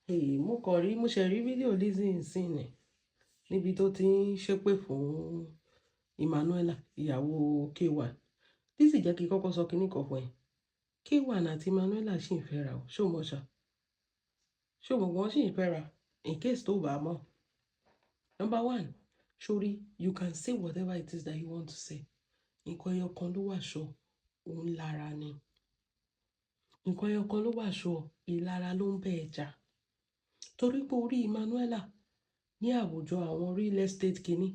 Hey, mo kàn rí, mo ṣe rí fídíò Lizzy nsìn ni níbi tó ti ń ṣépè fún Emmanuela, ìyàwó K1. Lizzy, jẹ́ kí n kọ́kọ́ sọ kíní kan fún ẹ. K1 àti Emmanuela ṣì ń fẹ́ra o, ṣé o mọ̀ ṣá? Ṣé o mọ̀ wọ́n ṣì ń fẹ́ra? In case tó bá mọ̀. Number one, sori, you can say whatever it is that you want to say. Nǹkan ẹyọ kan ló wà sure, òun lára ni. Nǹkan ẹyọ kan ló wà sure, ìlara ló ń bẹ ẹ jà. Torí pé orí Emmanuela ní àwùjọ àwọn real estate kìíní,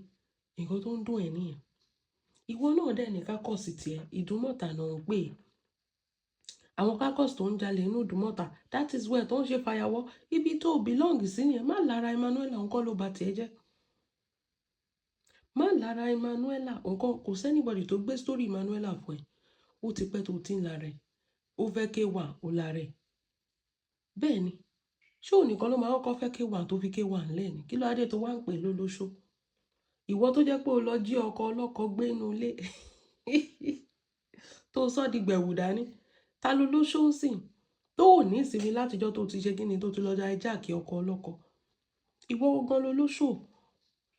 nǹkan tó ń dùn ẹ́ nìyẹn. Ìwọ náà dẹ̀ ní caucus tiẹ̀, Ìdúmọ̀tà náà ń pè é. Àwọn caucus tó ń jalè nínú Ìdúmọ̀tà, that is where tó ń ṣe fàyàwọ́. Ibi tó belong sí nìyẹn. Má lára Emmanuela, òun kọ́ ló ba tiẹ̀ jẹ́. Má lára Emmanuela, nǹkan kò sí anybody tó gbé story Emmanuela fún ẹ. Ó ti pẹ́ tó ti ń lára ẹ̀. Ó fẹ́ K1, ó lára ẹ̀. Bẹ́ẹ̀ ni. Ṣé òun nìkan ló máa kọ́kọ́ fẹ́ K1 tó fi K1 lẹ́ ni? Kí ló dé tó wá ń pè lólóṣó? Ìwọ tó jẹ́ pé o lọ jí ọkọ ọlọ́kọ gbé inú ilé tó sọ́ di gbẹ̀wù dání. Ta ló lóṣó ń sìn? Tó ò ní ìsinmi látijọ́ tó ti ṣe kíni tó ti lọ hijack ọkọ ọlọ́kọ. Ìwọ gan ló lóṣó.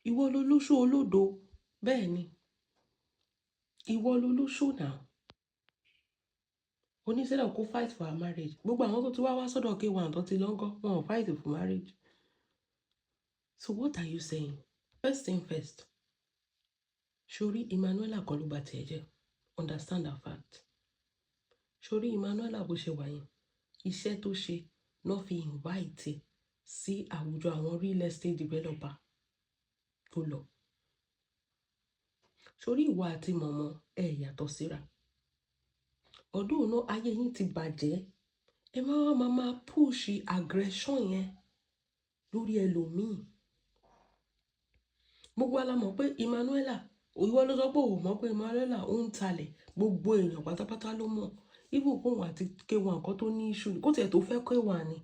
Ìwọ ló lóṣó olódo. Bẹ́ẹ̀ ni. Ìwọ ló lóṣó now. Oníṣẹ́ kó fight for her marriage. Gbogbo àwọn tó ti wá wá sọ́dọ̀ K1 tó ti lọ ńkọ́, wọn ò fight for marriage. So what are you saying? First thing first. Sori, Emmanuela kọ́ ló ba tiẹ̀ jẹ́. Understand that fact. Sori, Emmanuela bó ṣe wà yẹn, iṣẹ́ tó ṣe náà fi invite sí àwùjọ àwọn real estate developer tó lọ. Sori, ìwọ àti mọ̀mọ́ ẹ yàtọ̀ síra. Ọdún náà ayé yín ti bàjẹ́. Ẹ máa wá máa máa push aggression yẹn lórí ẹlòmíì. Gbogbo wa la mọ̀ pé Emmanuela, ìwọ ló sọ pé ò mọ̀ pé Emmanuela ó ń talẹ̀. Gbogbo èèyàn pátápátá ló mọ̀. Even kóun àti K1 kan tó ní issue, kó tiẹ̀ tó fẹ́ K1 ni.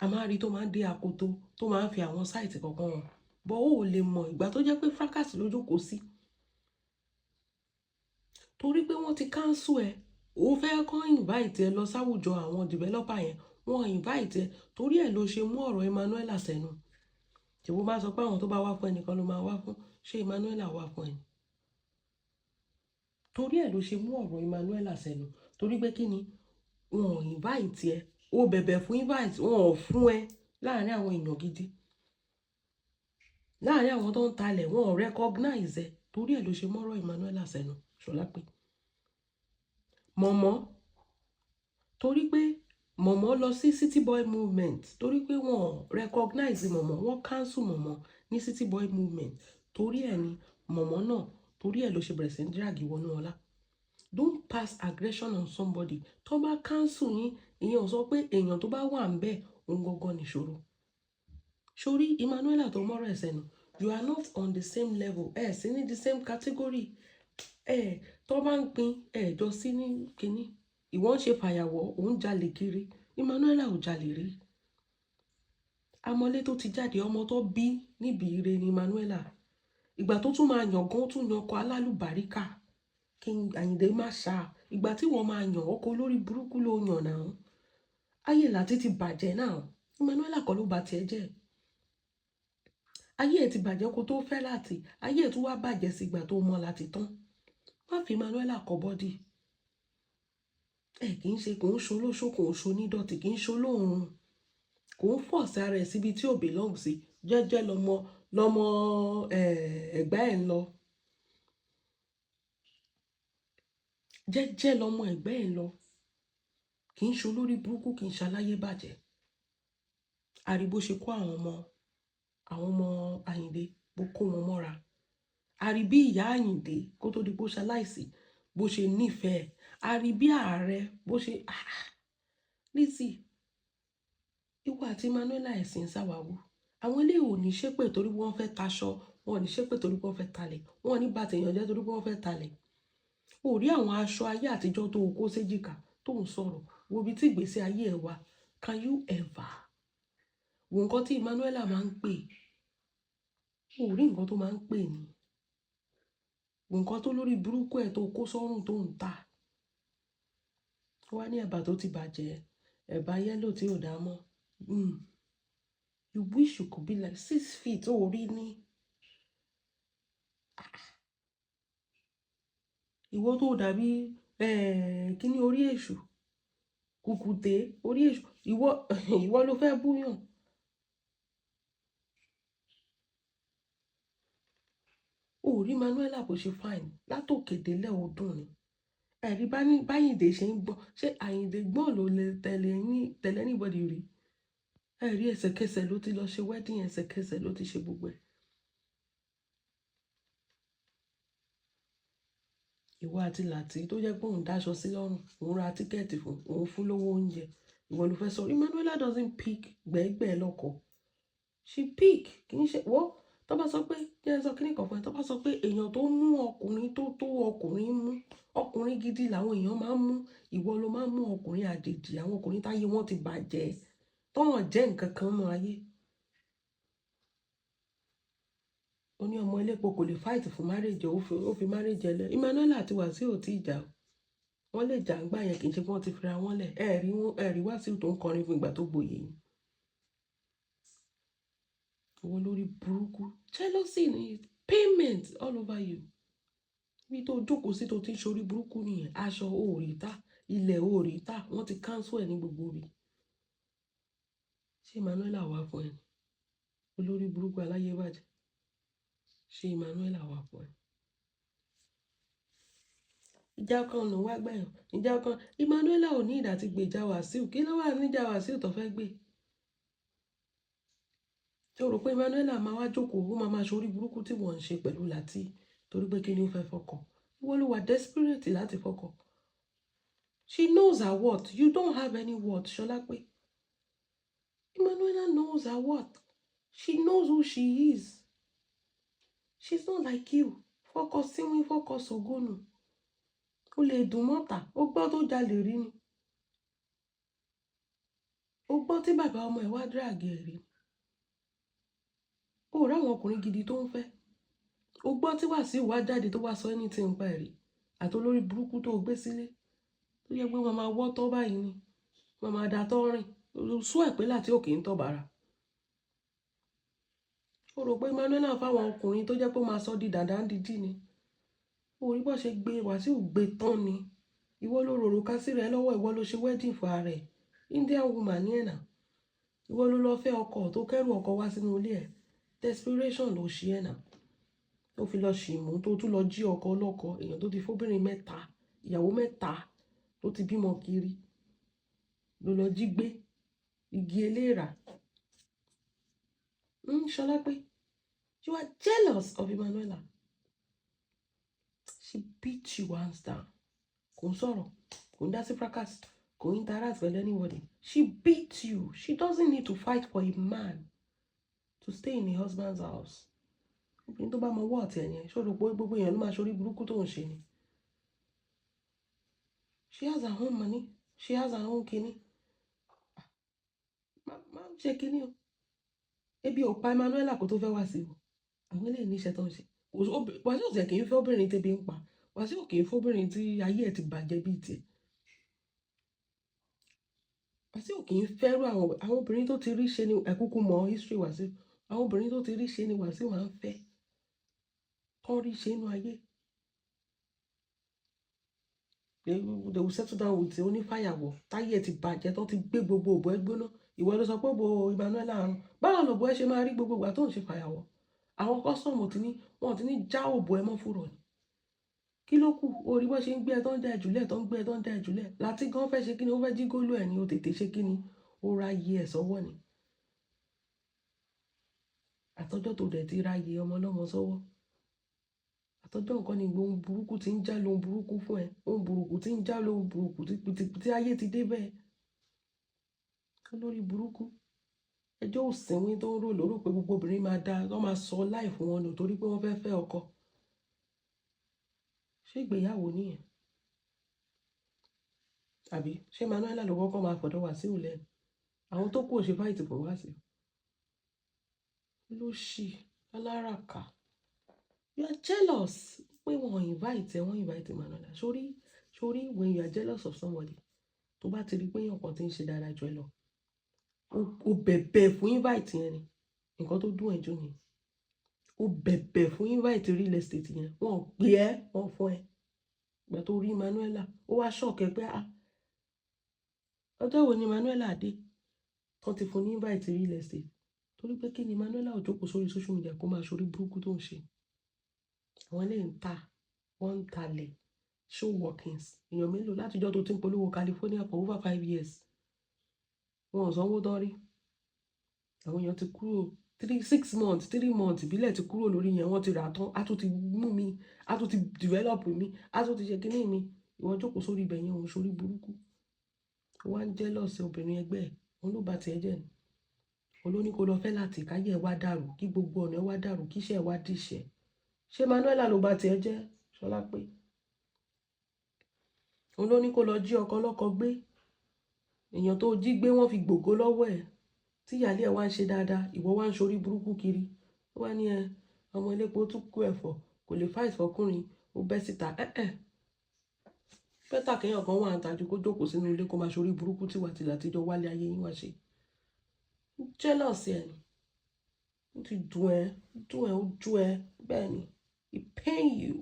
A máa rí tó máa ń dé akoto, tó máa ń fi àwọn site kankan hàn. But ó ò lè mọ̀ ìgbà tó jẹ́ pé fracas ló jókòó sí. Torí pé wọ́n ti cancel ẹ, ó fẹ́ kó invite ẹ lọ sáwùjọ àwọn developer yẹn, wọ́n invite ẹ, torí ẹ ló ṣe mú ọ̀rọ̀ Emmanuela sẹ́nu. Ṣèbó bá sọ pé àwọn tó bá wá fún ẹnìkan ló máa wá fún, ṣé Emmanuela wá fún ẹ ni? Torí ẹ ló ṣe mú ọ̀rọ̀ Emmanuela sẹ́nu. Torí pé kí ni? Wọn ò invite ẹ, ó bẹ̀bẹ̀ fún invite, wọn ò fún ẹ láàárín àwọn èèyàn gidi. Láàárín àwọn tó ń talẹ̀, wọn ò recognize ẹ. Torí ẹ ló ṣe mú ọ̀rọ̀ Emmanuela sẹ́nu, Ṣọlápé. Mọ̀mọ́, torí pé mọ̀mọ́ lọ sí City Boy Movement, torí pé wọ́n recognize mọ̀mọ́, wọ́n cancel mọ̀mọ́ ní City Boy Movement. Torí ẹ ni mọ̀mọ́ náà, torí ẹ ló ṣe bẹ̀rẹ̀ sí ní drag Wọnúọlá. Don't pass aggression on somebody. Tó bá cancel yín, ìyẹn ò sọ pé èèyàn tó bá wà ń bẹ̀, òun gangan nìṣòro. Sórí Emmanuela tó mọ́rọ̀ ẹ̀ sẹ́nu, you are not on the same level. Ẹ sí ní the same category. Ẹ tó bá ń pín, ẹ jọ sí ní kínní. Ìwọ ń ṣe fàyàwọ́, òun jalè kiri. Emmanuela ò jalè rí. Amọ̀lé tó ti jáde, ọmọ tó bí níbi ire ni Emmanuela. Ìgbà tó tún máa yàn gan, ó tún yan ọkọ alálùbáríkà. Kí Àyìndé má ṣá. Ìgbà tí wọ́n máa yàn ọkọ olórí burúkú ló yàn náà. Ayé láti ti bàjẹ́ náà. Emmanuela kọ́ ló ba tiẹ̀ jẹ́. Ayé ẹ̀ ti bàjẹ́ kó tó fẹ́ láti. Ayé ẹ̀ tún wá bàjẹ́ sí ìgbà tó mọ̀ láti tán. Má fi Emmanuela kọ́ body. Ẹ kì í ṣe, kò ń ṣolóṣó, kò ń ṣonídọ̀tí, kì í ṣolóòrùn, kò ń force ara ẹ̀ síbi tí ò belong sí. Jẹ́jẹ́ lọmọ lọmọ ẹ̀gbá ẹ̀ ń lọ. Jẹ́jẹ́ lọmọ ẹ̀gbẹ́ ẹ̀ ń lọ. Kì í ṣe olórí burúkú, kì í ṣaláyé bàjẹ́. Àrí bó ṣe kó àwọn ọmọ Àyìndé, bó kó wọn mọ́ra. Àrí bí ìyá Àyìndé kó tó di bó ṣaláìsí, bó ṣe nífẹ̀ẹ́. Àrí bí ààrẹ bó ṣe, ah, Lizzy, ìwọ àti Emmanuela ẹ̀sìn sáwàwú. Àwọn ilé ò ní ṣépè torí wọ́n fẹ́ taṣọ, wọn ò ní ṣépè torí wọ́n fẹ́ talẹ̀, wọn ò ní bà tèèyàn jẹ́ torí wọ́n fẹ́ talẹ̀. O rí àwọn aṣọ ayé àtijọ́ tó kó séjìká tó ń sọ̀rọ̀, wo ibi tí ìgbésí ayé ẹ wà. Can you ever? Wo nǹkan tí Emmanuela máa ń pè. O rí nǹkan tó máa ń pè ní. Wo nǹkan tó lórí burúkú ẹ̀ tó kó sọ́rùn tó ń tà. Ó wá ní ẹ̀bà tó ti bàjẹ́, ẹ̀bà yellow tí ò dá mọ́. You wish you could be like 6 feet ó rí ní. Ìwọ tó dàbí kíní orí èṣù, kùkùté orí èṣù, ìwọ ìwọ ló fẹ́ búyàn. Ó rí Manuela bó ṣe fine látòkè délẹ̀, ó dùn ni. Ẹ̀rí báyìndé ṣe ń gbọ́n. Ṣé Àyìndé gbọ́n ló lè tẹ̀lé ní tẹ̀lé anybody rí? Ẹ̀rí ẹsẹ̀kẹsẹ̀ ló ti lọ ṣe wedding, ẹsẹ̀kẹsẹ̀ ló ti ṣe gbogbo ẹ̀. Ìwọ àti Làtí tó jẹ́ pé òun dáṣọ sí lọ́rùn, òun ra ticket fún, òun fún lówó oúnjẹ. Ìwọ ló fẹ́ sọ. Emmanuela doesn't pick gbẹ́gbẹ́ lọ́kọ. She pick, kì í ṣe wọ́. Tó bá sọ pé, jẹ́ ẹ sọ kíní kan fún ẹ, tó bá sọ pé èèyàn tó mú ọkùnrin tó ọkùnrin mú, ọkùnrin gidi làwọn èèyàn máa ń mú. Ìwọ ló máa ń mú ọkùnrin àjèjì, àwọn ọkùnrin táyé wọn ti bàjẹ́, tó wọ́n jẹ́ nǹkan kan nínú ayé. Ó ní ọmọ elépo kò lè fight fún marriage, ó fi marriage ẹ lẹ̀. Emmanuela àti Wasiu ò tí ì jà o. Wọ́n lè jà ńgbà yẹn, kì í ṣe pé wọ́n ti fira wọn lẹ̀. Ẹ rí wọn, ẹ rí Wasiu tó ń kọrin fún ìgbà tó gboyè yìí. Ìwọ lórí burúkú. Jealousy ni payment all over you. Ibi tó jókòó sí tó ti ń ṣorí burúkú nìyẹn. Aṣọ ò rí tà, ilẹ̀ ò rí tà, wọ́n ti cancel ẹ̀ ní gbogbo ibi. Ṣé Emmanuela wà fún ẹ ni? Olórí burúkú aláyé bàjẹ́. Ṣé Emmanuela wà fún ẹ? Ìjà kan ló wá gbẹ̀yàn. Ìjà kan Emmanuela ò ní ìdá tí gbèjà Wasiu. Kí ló wà níjà Wasiu tó fẹ́ gbé? Ṣé o rò pé Emmanuela máa wá jókòó, ó máa máa ṣorí burúkú tí wọ́n ń ṣe pẹ̀lú Lati torí pé kí ni ó fẹ́ fọkọ? Ìwọ ló wà desperate láti fọkọ. She knows her worth. You don't have any worth, Ṣọlápé. Emmanuela knows her worth. She knows who she is. She's not like you. Fọkọ síwín, fọkọ sògónù. Ó lè dùn mọ́ta. Ó gbọ́ tó jalè rí ni. Ó gbọ́ tí bàbá ọmọ ẹ̀ wá drag ẹ̀ rí. Ó rí àwọn ọkùnrin gidi tó ń fẹ́. Ó gbọ́ tí Wàsíù wá jáde tó wá sọ anything nípa ẹ̀ rí. Àti olórí burúkú tó gbé sílé. Tó yẹ pé wọ́n máa wọ́ tọ́ báyìí ni. Wọ́n máa da tọ́ rìn. Sú ẹ̀ pé láti òkè ń tọ̀ bàrà. Ó rò pé Emmanuela fáwọn ọkùnrin tó jẹ́ pé ó máa sọ di dàda ń di ni. Ó rí bó ṣe gbé Wàsíù gbé tán ni. Ìwọ ló rorò ká sí rẹ lọ́wọ́, ìwọ ló ṣe wedding fún ara ẹ̀. Indian woman ní ẹ̀nà. Ìwọ ló lọ fẹ́ ọkọ tó kẹ́rù ọkọ wá sínú ilé ẹ̀. Desperation ló ṣe ẹ̀nà. Tó fi lọ ṣì mú, tó tún lọ jí ọkọ ọlọ́kọ, èèyàn tó ti fóbìnrin mẹ́ta, ìyàwó mẹ́ta tó ti bímọ kiri. Ló lọ jí gbé igi eléèrà. Ṣọlápé, you are jealous of Emmanuela. She beat you hands down. Kò ń sọ̀rọ̀, kò ń dá sí fracas, kò ń interact with anybody. She beat you. She doesn't need to fight for a man to stay in a husband's house. Obìnrin tó bá mọ ọwọ́ ọ̀tí ẹ̀yẹn, ṣó rò pé gbogbo èèyàn ló máa ṣorí burúkú tó ń ṣe ni? She has her own money. She has her own kinní. Má má ṣe kinní o. Ebi ò pa Emmanuela kó tó fẹ́ wá sí o. Àwọn eléyìí ní iṣẹ́ tó ń ṣe. Wàsíù tiẹ̀ kì í fẹ́ obìnrin tẹ́bi ń pa. Wàsíù kì í fẹ́ obìnrin tí ayé ẹ̀ ti bàjẹ́ bíi tiẹ̀. Wàsíù kì í fẹ́rù àwọn obìnrin tó ti rí ṣe ni ẹ̀kúkú mọ history Wàsíù. Àwọn obìnrin tó ti rí ṣe ni Wàsíù máa ń fẹ́. Tán rí ṣe inú ayé. They will settle down with onífàyàwọ̀ táyé ẹ̀ ti bàjẹ́, tó ti gbé gbogbo òbò ẹ gbóná. Ìwọ ló sọ pé òbò Emmanuela àrùn. Báwo lòbò ẹ ṣe máa rí gbogbo ìgbà tó ń ṣe fàyàwọ̀? Àwọn custom ti ní, wọ́n ti ní já òbò ẹ mọ́ fúrọ̀ ni. Kí ló kù? O rí bó ṣe ń gbé ẹ tó ń já ẹ jùlẹ̀, tó ń gbé ẹ tó ń já ẹ jùlẹ̀. Láti gan fẹ́ ṣe kíni, ó fẹ́ jí góòlù ẹ̀ ni, ó tètè ṣe kíni, ó ra iye ẹ̀ sọ́wọ́ ni. Àtọjọ́ tó dẹ̀ ti ra iye ọmọ ọlọ́mọ sọ́wọ́. Àtọjọ́ nǹkan ni ohun burúkú tí ń já lóhun burúkú fún ẹ. Ohun burúkú tí ń já lóhun burúkú tí ayé ti dé bẹ́ẹ̀. Olórí burúkú. Ẹjọ́ òsínwín tó ń rò lóró pé gbogbo obìnrin máa dá, wọ́n máa sọ láì fún wọn nù torí pé wọ́n fẹ́ fẹ́ ọkọ. Ṣé ìgbéyàwó nìyẹn? Àbí ṣé Emmanuela ló kọ́kọ́ máa fọ̀dọ̀ Wàsíù lẹ́nu? Àwọn tó kù ò ṣe fight fún Wàsíù. Olóṣì, aláràká. You are jealous pé wọ́n invite ẹ, wọ́n invite Emmanuela. Sórí, sórí, when you are jealous of somebody, tó bá ti rí pé èèyàn kan tí ń ṣe dáadáa jù ẹ lọ, Ó bẹ̀bẹ̀ fún invite yẹn ni. Nǹkan tó dùn ẹ́ jù ni ó bẹ̀bẹ̀ fún invite real estate yẹn. Wọ́n pè ẹ́, wọ́n fún ẹ. Ìgbà tó rí Manuela, ó wá shock ẹ pé, ah, ọjọ́ wo ni Manuela dé tó ti fún ní invite real estate? Torí pé kí ni? Manuela ò jókòó sórí social media kó máa ṣorí burúkú tó ń ṣe. Àwọn eléyìí ń ta, wọ́n ń talẹ̀, show workings. Èèyàn mélòó látijọ́ tó ti ń polówó California for over 5 years, wọn ò sanwó tán rí. Àwọn èèyàn ti kúrò 3, 6 months, 3 months, ìbílẹ̀ ti kúrò lórí yẹn, wọ́n ti rà tán. Á tún ti mú mi, á tún ti develop mi, á tún ti ṣe kíní mi. Ìwọ jókòó sórí ibẹ̀ yẹn, òun ṣorí burúkú, wọ́n á ń jealous obìnrin ẹgbẹ́ ẹ̀. Òun ló ba tiẹ̀ jẹ́ ni. Òun ló ní kó lọ fẹ́ láti káyé ẹ̀ wá dàrú, kí gbogbo ọ̀nà ẹ̀ wá dàrú, kí iṣẹ́ ẹ̀ wá dìṣẹ́. Ṣé Manuela ló ba tiẹ̀ jẹ́? Ṣọlá pé òun ló ní kó lọ jí ọkọ lọ́kọ gbé. Èèyàn tó jí gbé, wọ́n fi gbògo lọ́wọ́ ẹ̀. Tí ìyáálé ẹ̀ wá ń ṣe dáadáa, ìwọ wá ń ṣorí burúkú kiri. Ó wá ní ẹ ọmọ elépo tún kú ẹ̀fọ́, kò lè fight fọkùnrin, ó bẹ́ síta. Ẹ̀ ẹ̀ better kéèyàn kan wà ń tajú kó jókòó sínú ilé, kó máa ṣorí burúkú tí wà tìlà àtijọ́ wálé ayé yín wá ṣe. Jealous ẹ̀ ni. Ó ti dùn ẹ́, dùn ẹ́, ó jú ẹ. Bẹ́ẹ̀ ni, it pain you.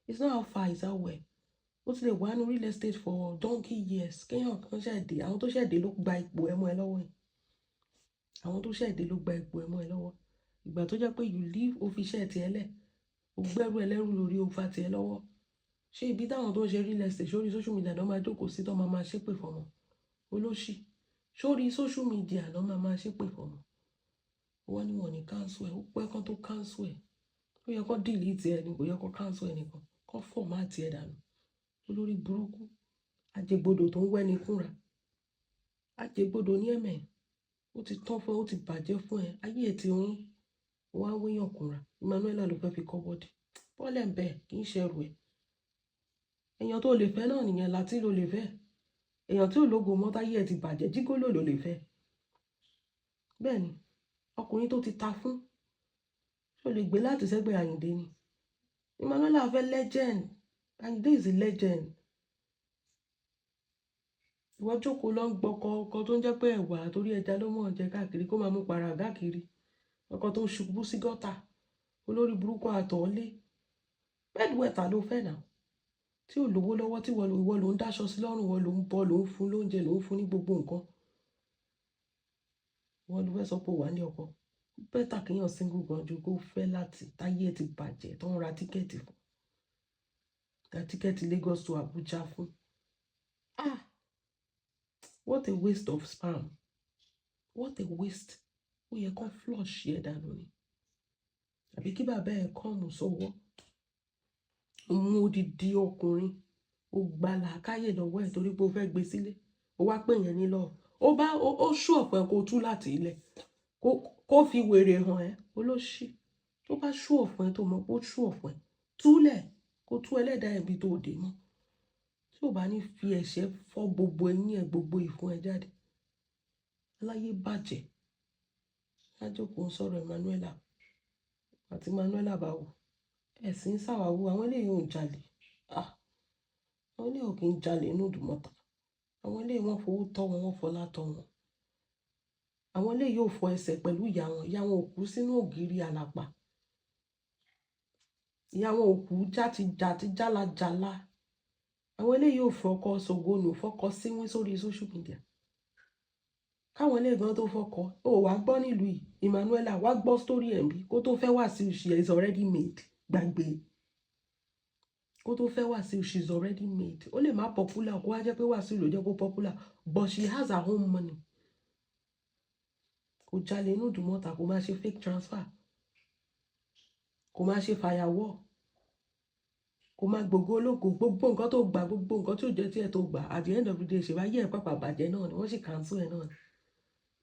It's not how far, it's how well. Ó ti lè wà ní real estate for donkey years, kéèyàn kan ṣẹ̀ dé. Àwọn tó ṣẹ̀ dé ló gba ipò ẹ mọ́ ẹ lọ́wọ́ ẹ̀. Àwọn tó ṣẹ̀ dé ló gba ipò ẹ mọ́ ẹ lọ́wọ́. Ìgbà tó jẹ́ pé you leave, ó fi iṣẹ́ tiẹ̀ lẹ̀, ó gbẹ́rù ẹlẹ́rù lórí, ó fa tiẹ̀ lọ́wọ́. Ṣé ibi táwọn tó ń ṣe real estate sórí social media náà máa jókòó sí tó máa máa ṣépè fọmọ olóṣì? Sórí social media náà máa máa ṣépè fọmọ? Wọ́n ní wọ́n ní cancel ẹ̀. Ó pẹ́ kán tó cancel ẹ̀. Ó yẹ kó delete ẹ̀ ni, kò yẹ kó cancel ẹ̀ nìkan, kó format ẹ̀ dànù. Olórí burúkú, ajẹgbodò tó ń wẹ́ni kúnra, ajẹgbodò ní ẹ̀mẹ̀. Ó ti tán fún ẹ, ó ti bàjẹ́ fún ẹ, ayé ẹ ti rún. Wọ́n á wéyàn kúnra. Emmanuela ló fẹ́ fi kọ́ body bọ́ọ̀lẹ̀ ń bẹ̀, kì í ṣẹrù ẹ̀. Èèyàn tó lè fẹ́ náà nìyẹn. Láti ló lè fẹ́ èèyàn tí ò lógo mọ́, táyé ẹ̀ ti bàjẹ́. Gigolo ló lè fẹ́. Bẹ́ẹ̀ ni, ọkùnrin tó ti ta fún, ṣó lè gbé láti sẹ́gbẹ̀ẹ́ Àyìndé ni? Emmanuela fẹ́ legend. Àyìndé is a legend. Ìwọ jókòó lọ ń gbọkọ, ọkọ tó ń jẹ́ pé ẹ̀wà torí ẹja ló mọ̀ jẹ káàkiri, kó máa mú para káàkiri, ọkọ tó ń ṣubú sí gọ́tà, olórí burúkú, àtọ̀ọ́lé, bedwetter ló fẹ́ náà, tí ò lówó lọ́wọ́, tí ìwọ ló ń dáṣọ sí lọ́rùn, ìwọ ló ń bọ́, ló ń fún lóúnjẹ, ló ń fún ní gbogbo nǹkan. Wọ́n ló fẹ́ sọ pé ó wà ní ọkọ. Better kéèyàn single gan ju kó fẹ́ láti táyé ẹ̀ ti bàjẹ́, tó ń ra ticket fún, ra ticket Lagos to Abuja fún. Ah, what a waste of sperm, what a waste. Ó yẹ kó flush yẹ dànù ni, àbí kí bàbá ẹ̀ kọ́ọ̀mù sọ́wọ́. Ó mú odidi ọkùnrin, ó gba làákàyè lọ́wọ́ ẹ̀ torí pé ó fẹ́ gbé sílé. Ó wá pè yẹn ní love. Ó bá ó ṣú ọ̀pẹ kó tú láti ilẹ̀, kó fi wèrè hàn ẹ́. Olóṣì, tó bá ṣú ọ̀fun ẹ, tó mọ̀ pé ó ṣú ọ̀fun ẹ, túlẹ̀ kó tú ẹlẹ́dàá ẹ̀ bí tó dé mọ́, tí ò bá ní fi ẹ̀ṣẹ̀ fọ́ gbogbo eyín ẹ̀, gbogbo ìfun ẹ̀ jáde. Aláyé bàjẹ́ lájókòó ń sọ̀rọ̀ Emmanuela àti Manuela. Báwo ẹ̀sìn ṣàwáwú? Àwọn eléyìí ò ń jalè. Ah, àwọn eléyìí ò kí ń jalè inú ìdùmọ̀tà. Àwọn eléyìí, wọ́n fowó tọ́ wọn, wọ́n fọlá tọ́ wọn. Àwọn eléyìí ò fọ ẹsẹ̀ pẹ̀lú ìyá wọn. Ìyá wọn ò kú sínú ògiri àlàpà. Ìyá wọn ò kú játijàti, jálajàla. Àwọn eléyìí ò fọkọ ṣògonù, fọkọ síwín sórí social media. Káwọn eléyìí gan tó fọkọ, ó wàá gbọ́ nílùú yìí. Emmanuela, wàá gbọ́ story ẹ̀ bí kó tó fẹ́ wá sí. She is already made. Gbàgbé kó tó fẹ́ Wàsíù, she is already made. Ó lè má popular, kó wá jẹ́ pé Wàsíù ló jẹ́ kó popular, but she has her own money. Kò jalè inú ìdùnmọ́ta, kò máa ṣe fake transfer, kò máa ṣe fàyàwọ́, kò máa gbogbo ológo. Gbogbo nǹkan tó gbà, gbogbo nǹkan tí ò jẹ́ tiẹ̀ tó gbà, at the end of the day, ṣe bá yẹ ẹ̀ pàpà bàjẹ́ náà ni, wọ́n sì cancel ẹ̀ náà ni.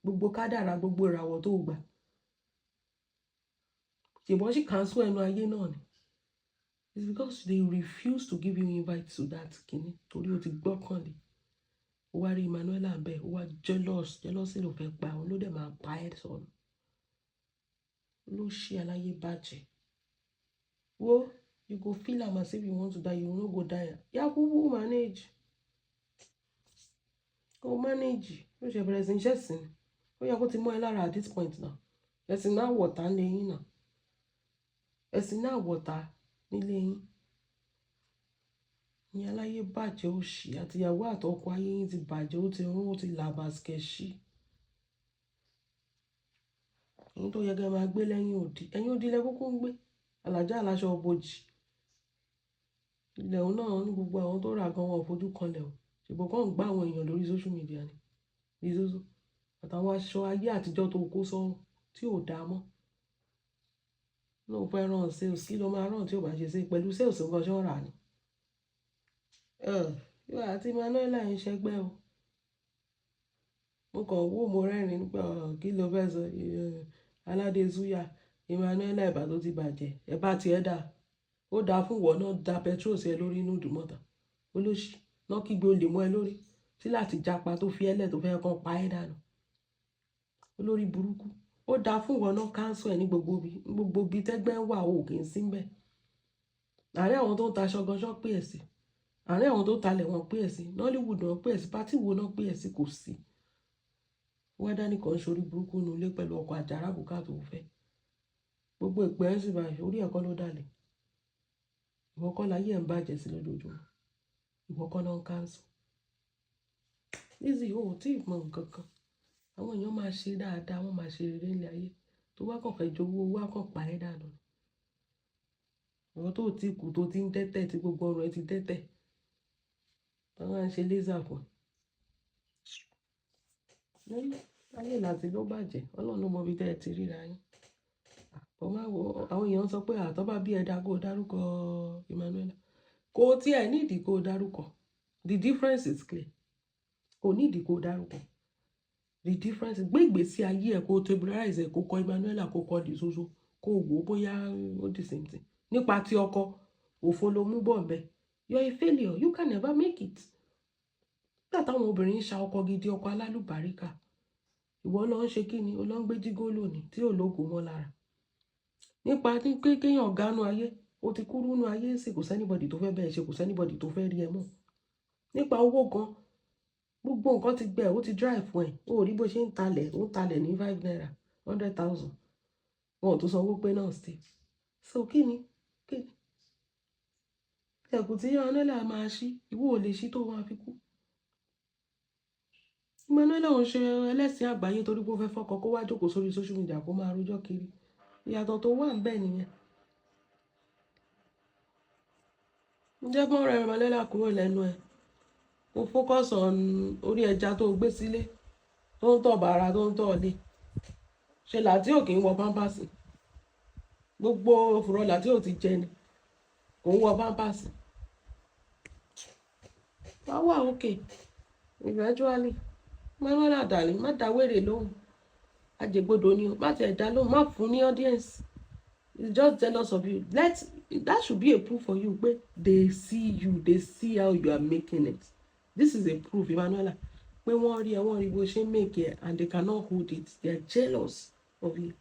Gbogbo kádàrà, gbogbo ìràwọ̀ tó gbà, ṣèbọn sì cancel ẹnu ayé náà ni. It's because they refuse to give you invite to that kini, torí o ti gbọ́kànlé. Ó wá rí Emmanuela ń bẹ̀, ó wá jealous. Jealousy ló fẹ́ pa òun, ló dẹ̀ máa pa ẹ́ sọnù. Ló ṣe aláyé bàjẹ́. Wo, you go feel am as if you want to die, you no go die. Yakubu manage. Kó manage, ó ṣe bẹ̀rẹ̀ sí ń ṣẹ̀sìn. Ó yẹ kó ti mọ́ ẹ lára at this point now. Ẹ̀sìn náà wọ̀ta nílé yín náà. Ẹ̀sìn náà wọ̀ta nílé yín. Ní aláyé bàjẹ́ òṣì àti ìyàwó àtọkọ ayé yín ti bàjẹ́, ó ti rún, ó ti làbàskẹ̀. Ẹ̀yin tó yẹ kí ẹ máa gbé lẹ́yìn odi. Ẹ̀yin odi lẹ kúkú ń gbé. Alájà aláṣọ bojì. Ilẹ̀ òun náà ní gbogbo àwọn tó rà gan wọn ò fojú kanlẹ̀ o. Ṣùgbọ́n kàn ń gbá àwọn èèyàn lórí social media ni. Lizozo. Àtàwọn aṣọ ayé àtijọ́ tó kó sọ́run tí ò dáa mọ́. Lóun fẹ́ rán sales, kí ló máa rán tí ò bá ṣe sales? Pẹ̀lú sales nǹkan ṣọ́ rà ni. Ìwọ àti Emmanuela ń ṣẹgbẹ́ o. Mo kàn wò, mo rẹ́rìn nípa kí ló fẹ́ sọ. Aládé Suya, Emmanuela, ẹ̀bà tó ti bàjẹ́, ẹ̀bà tí ẹ dà. Ó dáa fún ìwọ náà da petrol sí ẹ lórí inú ìdúmọ̀tà. Olóṣì, náà kígbe olè mọ́ ẹ lórí. Tí láti japa tó fi ẹ́lẹ̀ tó fẹ́ kàn pa ẹ́ dànù. Olórí burúkú. Ó dáa fún ìwọ náà cancel ẹ ní gbogbo ibi tẹ́gbẹ́ wà, ó kì í sí ńbẹ̀. Àárín àwọn tó ń ta aṣọ gan ṣọ́ pé ẹ̀ sí. Àárín àwọn tó ń talẹ̀ wọ́n pé ẹ̀ sí. Nollywood wọ́n pé ẹ̀ sí. Party wo náà pé ẹ̀ sí, kò sí. Wọ́n dání kan ṣorí burúkú nínú ilé pẹ̀lú ọkọ̀ àjàrà bùkà tó fẹ́. Gbogbo ìpè ẹ̀ sì báyìí, orí ẹ̀kọ́ ló dàlẹ̀. Ìwọ kọ́ láyé ẹ̀ ń bàjẹ́ sí lójoojúmọ́. Ìwọ kọ́ náà ń cancel. Lizzy, o ò tí ì mọ nǹkan kan. Àwọn èèyàn máa ṣe dáadáa, wọ́n máa ṣe rere ní ayé. Tó bá kàn fẹ́ jowú, owó á kàn pa ẹ́ dànù. Ìwọ tó ti kú tó ti ń tẹ́tẹ̀ tí gbogbo ọrùn ẹ ti tẹ́tẹ̀. Wọ́n máa ń ṣe laser fún ẹ. Ayé láti ló bàjẹ́. Ọlọ́run ló mọ ibi tí ẹ ti ríra yín. Ọ̀ máa wo àwọn èèyàn sọ pé àtọ́ bá bí ẹ dá kó dárúkọ Emmanuela. Kò tí ẹ ní ìdí kó dárúkọ. The difference is clear. Kò ní ìdí kó dárúkọ. The difference, gbé ìgbésí ayé ẹ, kó tabularize ẹ, kó kọ Emmanuela, kó kọ Lizozo, kó wò ó bóyá ó the same thing. Nípa ti ọkọ, òfo ló mú bọ̀ ńbẹ. You are a failure. You can never make it. Nígbà táwọn obìnrin ń ṣa ọkọ gidi, ọkọ alálùbáríkà, ìwọ ló ń ṣe kí ni? O lọ ń gbé gigolo ni tí ò lógo mọ́ lára. Nípa ní pé kéèyàn gánú ayé, o ti kúrú nú ayé sì, kò sí anybody tó fẹ́ bẹ́ẹ̀ ṣe, kò sí anybody tó fẹ́ rí ẹ mọ́. Nípa owó gan, gbogbo nǹkan ti gbẹ, ó ti dry fún ẹ. O ò rí bó ṣe ń talẹ̀, ó ń talẹ̀ ní ₦5, 100,000. Wọn ò tún sanwó pé náà sí. So kí ni? Kí ni? Ẹ̀kú tí Emmanuela máa ṣí, ìwọ ò lè ṣí tó máa fi kú. Emmanuela ò ń ṣe ẹlẹ́sìn àgbáyé torí pé ó fẹ́ fọ́kọ kó wá jókòó sórí social media kó máa rojọ́ kiri. Ìyàtọ̀ tó wà ńbẹ̀ nìyẹn. Ǹjẹ́ kí wọ́n rẹ Emmanuela kúrò lẹ́nu ẹ̀? Kó focus on orí ẹja tó gbé sílé, tó ń tọ̀ bàrà, tó ń tọ̀ lé. Ṣe làtí ò kí ń wọ pampers. Gbogbo òfurọ̀ làtí ò ti jẹ ni. Kò ń wọ pampers. Wá wà okay. Eventually. Emmanuela darling, má dá wèrè lóhùn. Ajẹgbodò ni o. Má tiẹ̀ dá lóhùn, má fún ní audience. He's just jealous of you. Let that should be a proof for you pé they see you, they see how you are making it. This is a proof, Emmanuela, pé wọ́n rí ẹ, wọ́n rí bó ṣe ń make it and they cannot hold it. They are jealous of you.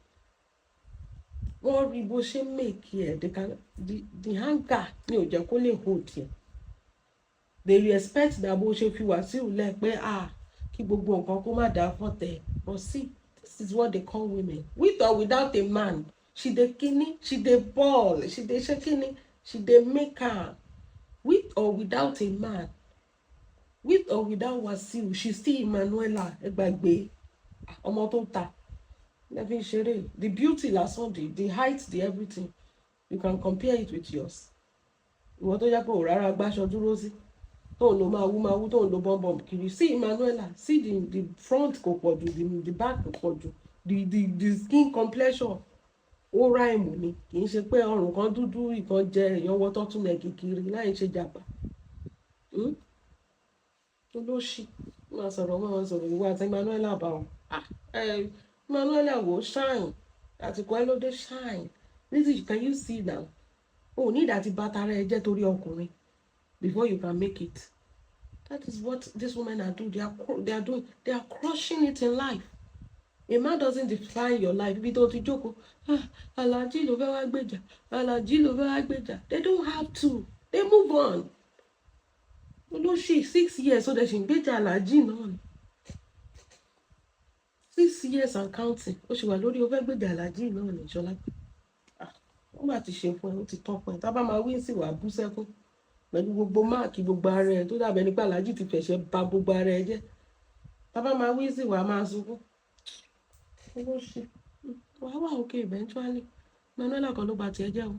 Wọ́n rí bó ṣe ń make it, they can the anger ni ò jẹ́ kó lè hold it. They respect that bó ṣe fi Wàsíù lẹ̀ pé, ah, kí gbogbo nǹkan kó má dáa fọ́tẹ̀. But see, this is what they call women. With or without a man, she dey kini, she dey ball, she dey ṣe kini, she dey make am. With or without a man, with or without Wasiu, she still Emmanuela. Ẹ gbàgbé ọmọ tó ta lẹ́fí ń ṣeré. The beauty lásán, the height, the everything, you can compare it with yours. Ìwọ tó jẹ́ pé ò rárá gbáṣọ dúró sí, tó ń lo máa wú máa wú, tó ń lo bọ́m̀bọ̀m kiri. See Emmanuela, see the front kò pọ̀ jù, the back kò pọ̀ jù, the skin complexion ó ráìmù ni. Kì í ṣe pé ọrùn kan dúdú, ìkan jẹ, èèyàn wọ turtleneck kiri láì ṣe jàpá. Olóṣì máa sọ̀rọ̀, máa sọ̀rọ̀. Ìwọ àti Emmanuela bá wọn. Ah, Emmanuela, wò, shine, àtìkọ́ ẹ ló dé, shine. Lizzy, can you see now? O ní ìdá ti bàtà ara ẹ jẹ́ torí ọkùnrin before you can make it. That is what these women are doing. They are doing, they are crushing it in life. A man doesn't define your life. Ibi tó ti jókòó, ah, Alhaji ló fẹ́ wá gbèjà, Alhaji ló fẹ́ wá gbèjà. They don't have to, they move on. Olóṣì, 6 years ó dẹ̀ ṣì ń gbèjà Alhaji náà ni. 6 years and counting, ó ṣì wà lórí o fẹ́ gbèjà Aláàjì náà ní Ṣọlá. Ah, wọ́n bá ti ṣe fún ẹ, ó ti tán fún ẹ. Tá bá máa wí sí, wàá bú sẹ́kún pẹ̀lú gbogbo mark gbogbo ara ẹ tó dàbẹ̀ nípa Aláàjì ti fẹ̀ṣẹ̀ ba gbogbo ara ẹ jẹ́. Tá bá máa wí sí, wàá máa sunkún. Owó ṣe wàá wà okay eventually. Manuela kan ló ba tiẹ̀ jẹ́ o.